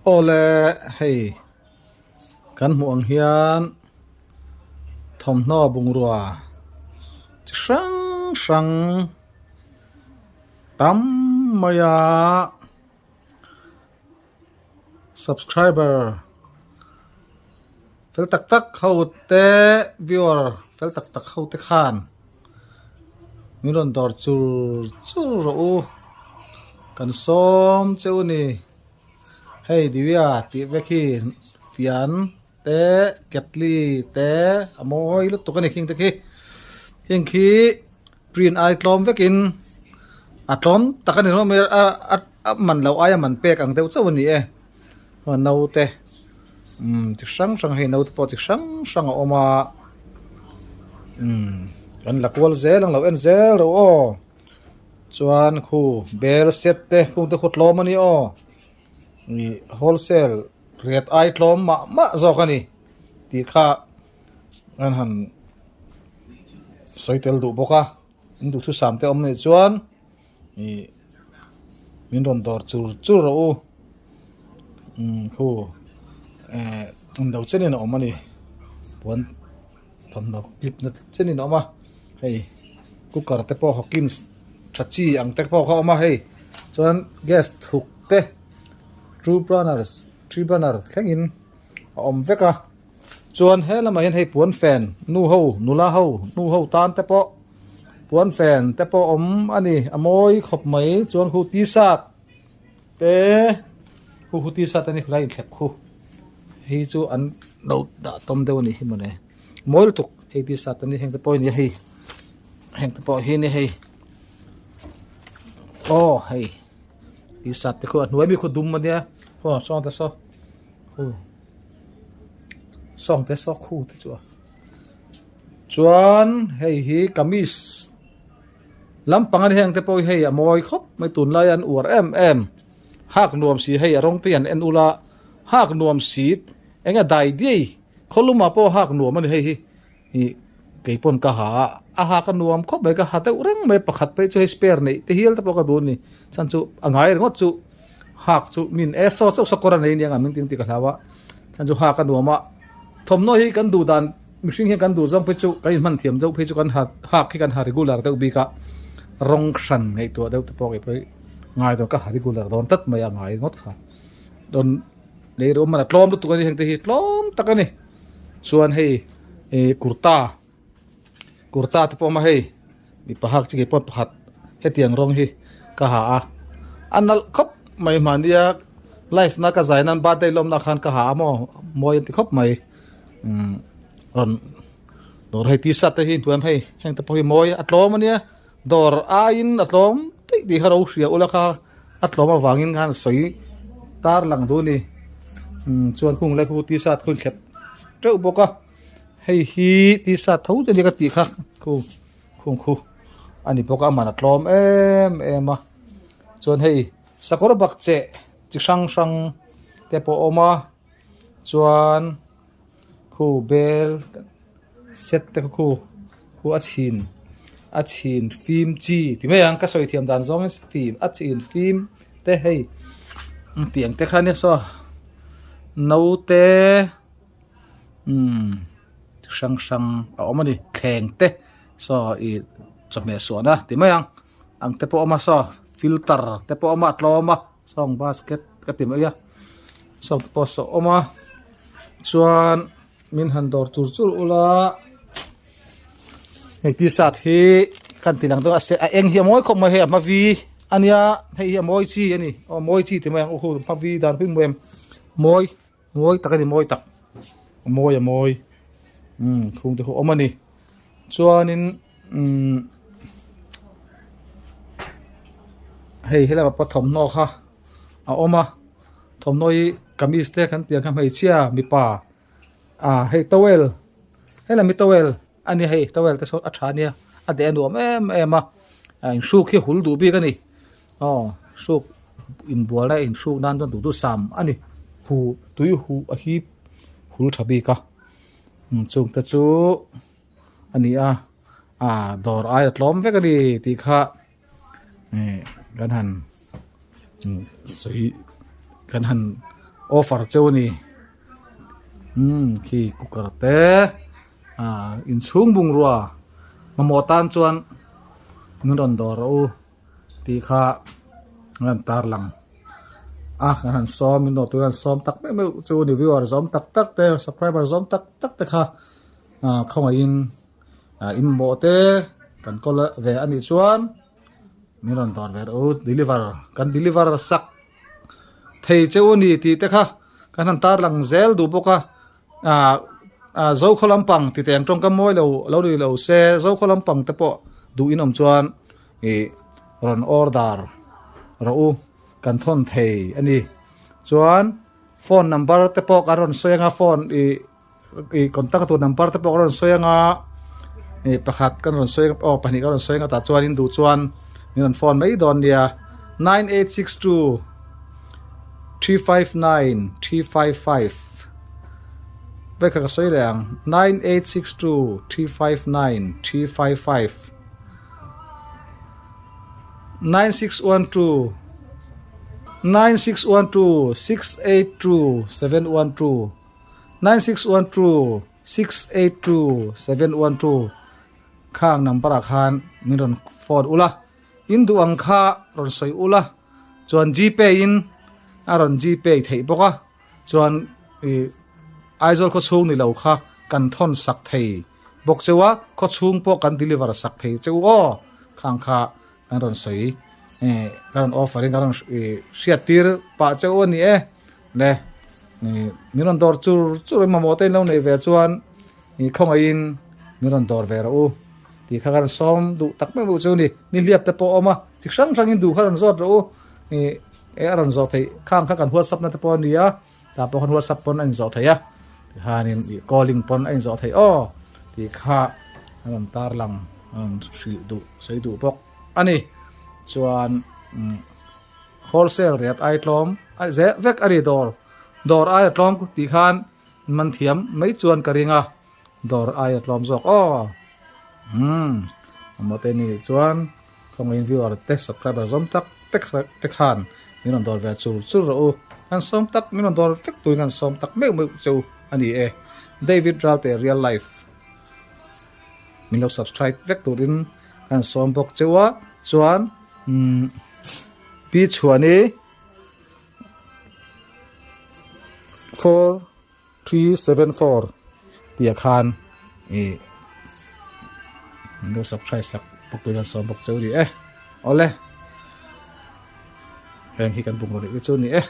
Awle hei kan hmuh ang hian thawmhnaw bungrua chi hrang hrang tam mai a subscriber fel tak tak ho te viewer fel tak tak ho te khan min rawn dawr chur chur rawh u kan sawm cheu a ni hei Divya tih vek hi fian te ketli te a mawi lutuk a ni khing te khi heng khi print ai tlawm vekin a tlawm tak a ni rawh mai a a man loh aia man pek ang deuh chauh a ni e naute umm chi hrang hrang hei naute pawh chi hrang hrang a awm a umm kan la kual zel ang lo en zel ro aw chuan khu bel set te khung te khu tlawm a ni aw ih wholesale riat ai tlawm mah mah zawk a ni tih kha. An han sawi tel duh bawk a in duhthusam te awm nih chuan ih min rawn dawr chur chur rawh u umm khu eh englo chenin a awm a ni puan thawmhnaw clip na chenin a awm a hei cooker te pawh hawkins tha chi ang te pawh kha a awm a hei chuan gas thuk te two burners three burner thlengin a awm vek a. Chuan he lamah hian hei puan fen nu ho nula ho nu ho tan te pawh puan fen te pawh awm a ni a mawi khawp mai chuan khu t-shirt te khu khu t-shirt a ni khulai inthlep khu hei chu an lo dah tawm deuh a nih hi mawle mawi lutuk hei t-shirt a ni heng te pawh hi ni a hei heng te pawh hi a ni hei aw hei t-shirt te khu a hnuai mi khu dum a nia aw saw te saw khu. Sawng te saw khu te chu a chuan hei hi kamis lampang a ni heng te pawh hi hei a mawi khawp mai tunlai an uar em em hak nuam si hei a rawng te hi an en ula hak nuam si eng a dai diai khawlumah pawh hak nuam a ni hei hi ih keipawn ka ha a a hak a nuam khawp mai ka ha deuh reng mai pakhat phei chu hei spare neih te hial te pawh ka duh a ni chhan chu a ngai ringawt chu hak chu min e saw chauh sakawr a nei nia ang min tin tih ka hlau a chhan chu hak a nuam a thawmhnaw hi kan duh dan mihring hian kan duh zawng phei chu kan inhman thiam deuh phei chu kan ha hak hi kan ha regular deuh bik a rawng hran ngaihtuah deuh te pawh kei pawh ngai dawn ka ha regular dawn tlat mai a ngai ngawt kha dawn lei rawh man a tlawm lutuk a ni heng te hi tlawm tak a ni. Chuan hei ih kurta kurta te pawh a awm a hei mipa hak chi ngei pawh pakhat hetiang rawng hi ka ha a a nalh khawp mai mahnia life na ka zai nan birthday lawmna khan ka ha a maw mawi an ti khawp mai umm rawn dawr hei t-shirt te hi hnuai hei heng te pawh hi mawi a tlawm ania dawr aiin a tlawm daih tih kha ro hria ula kha a tlawm avangin khan sawi tar lang duh a ni umm chuan khung lai khu t-shirt khu inthlep teuh bawk a hei hi t-shirt tho te nia ka tih kha khu khung khu a ni bawk a man a tlawm em em a chuan hei sakawr bak cheh chi hrang hrang te pawh a awm a chuan khu bel set te khu khu a chhin a chhin fim chi ti mai ang ka sawi thiam dan zawng in fim a chhin fim te hei tiang te kha nia saw naute umm chi hrang hrang a awm a ni thleng te saw ih chawhmeh suahna ti mai ang ang te pawh a awm a saw filter te pawh a awm a a tlawm a sawng basket ka ti mai a sawng te pawh saw a awm a chuan min han dawr chur chur ula hei t-shirt hi kan ti lang dawn a se a eng hi a mawi khawp mai hei a hma vi ania hei hi a mawi chi ani aw mawi chi ti mai ang u hma vi dan pui em mawi mawi tak ani mawi tak a mawi a mawi umm khung te khu awm ani chuanin umm hei helama pawh thawmhnaw kha a awm a thawmhnaw hi kamis te kan tih ang kha hmeichhia mipa ah hei towel helami towel a ni hei towel te saw a tha ania a deh a nuam em em a ah inhruk hi hul duh bik a ni aw hruk inbual a inhruk nan chuan duh sam a ni hu tui huh a hip hul tha bik a chung te chu a ni a ah dawr ai a tlawm vek a ni tih kha ih kan han sawi kan han. Offer cheu a ni. Umm khi cooker te ah inchhung bungrua mamawh tan chuan min rawn dawr rawh u tih kha an rawn tarlang a kan han sawm in dawr tur an sawm tak meuh meuh chu ni viewer zawm tak tak te subscriber zawm tak tak te kha ah khawngaihin ah in mamawh te kan kawl ve a nih chuan min rawn dawr ve rawh u deliver kan deliver sak. Thei cheu a ni tih te kha kan han tarlang zel duh bawk a ah ah zokhaw lampang ti teng tawngkam mawi lo lo ni lo se zokhaw lampang te pawh duh in awm chuan ih rawn order rawh u kan thawn thei a ni chuan phone number te pawh kan rawn sawi anga phone ih ih contact tur number te pawh kan rawn sawi anga ih pakhat kan rawn sawi aw pahnih kan rawn sawi anga tah chuan in duh chuan min rawn phone mai dawn nia 9862 359 355 vek ka sawi leh ang 9862 359 355 9612 9612 682 712 9612 682 712 khang number ah khan min rawn phone ula in duh ang kha rawn sawi ula chuan gpay in a rawn gpay theih bawk a chuan ih Aizawl khaw chhung ni lo kha kan thawn sak thei bawk cheu a khaw chhung pawh kan deliver sak thei cheu aw khang kha kan rawn sawi eh kan rawn offer in kan rawn ih hriat tir pah cheu a ni e. Le ih min rawn dawr chur chur in mamawh te in lo neih ve chuan ih khawngaihin min rawn dawr ve rawh u tih kha ka rawn sawm duh tak meuh meuh chu a ni nihliap te pawh a awm a chi hrang hrang in duh kha rawn zawt rawh u ih eh a rawn zawh theih khang kha kan whatsapp na te pawh a ni a tah pawh khan whatsapp pawn a inzawh theih a tikhanin ih calling pawn a inzawh theih aw tih kha a rawn tarlang a rawn hrilh duh sawi duh bawk a ni chuan umm. Wholesale rate ai tlawm a zeh vek a ni dawr dawr aia tlawm tih khan man thiam mai chuan ka ring a dawr aia tlawm zawk aw umm mamawh te ni chuan khawngaihin viewer te subscriber zawm tak te te khan min rawn dawr ve chur chur rawh u kan sawm tak min rawn dawr vek turin kan sawm tak meuh meuh cheu a ni e David Ralte real life min lo subscribe vek turin kan sawm bawk cheu a chuan umm Pi Chhuani 4374 tih ah khan ih min lo subscribe sak bawk turin kan sawm bawk cheu a ni e awle heng hi kan bungraw neih te chu a ni e.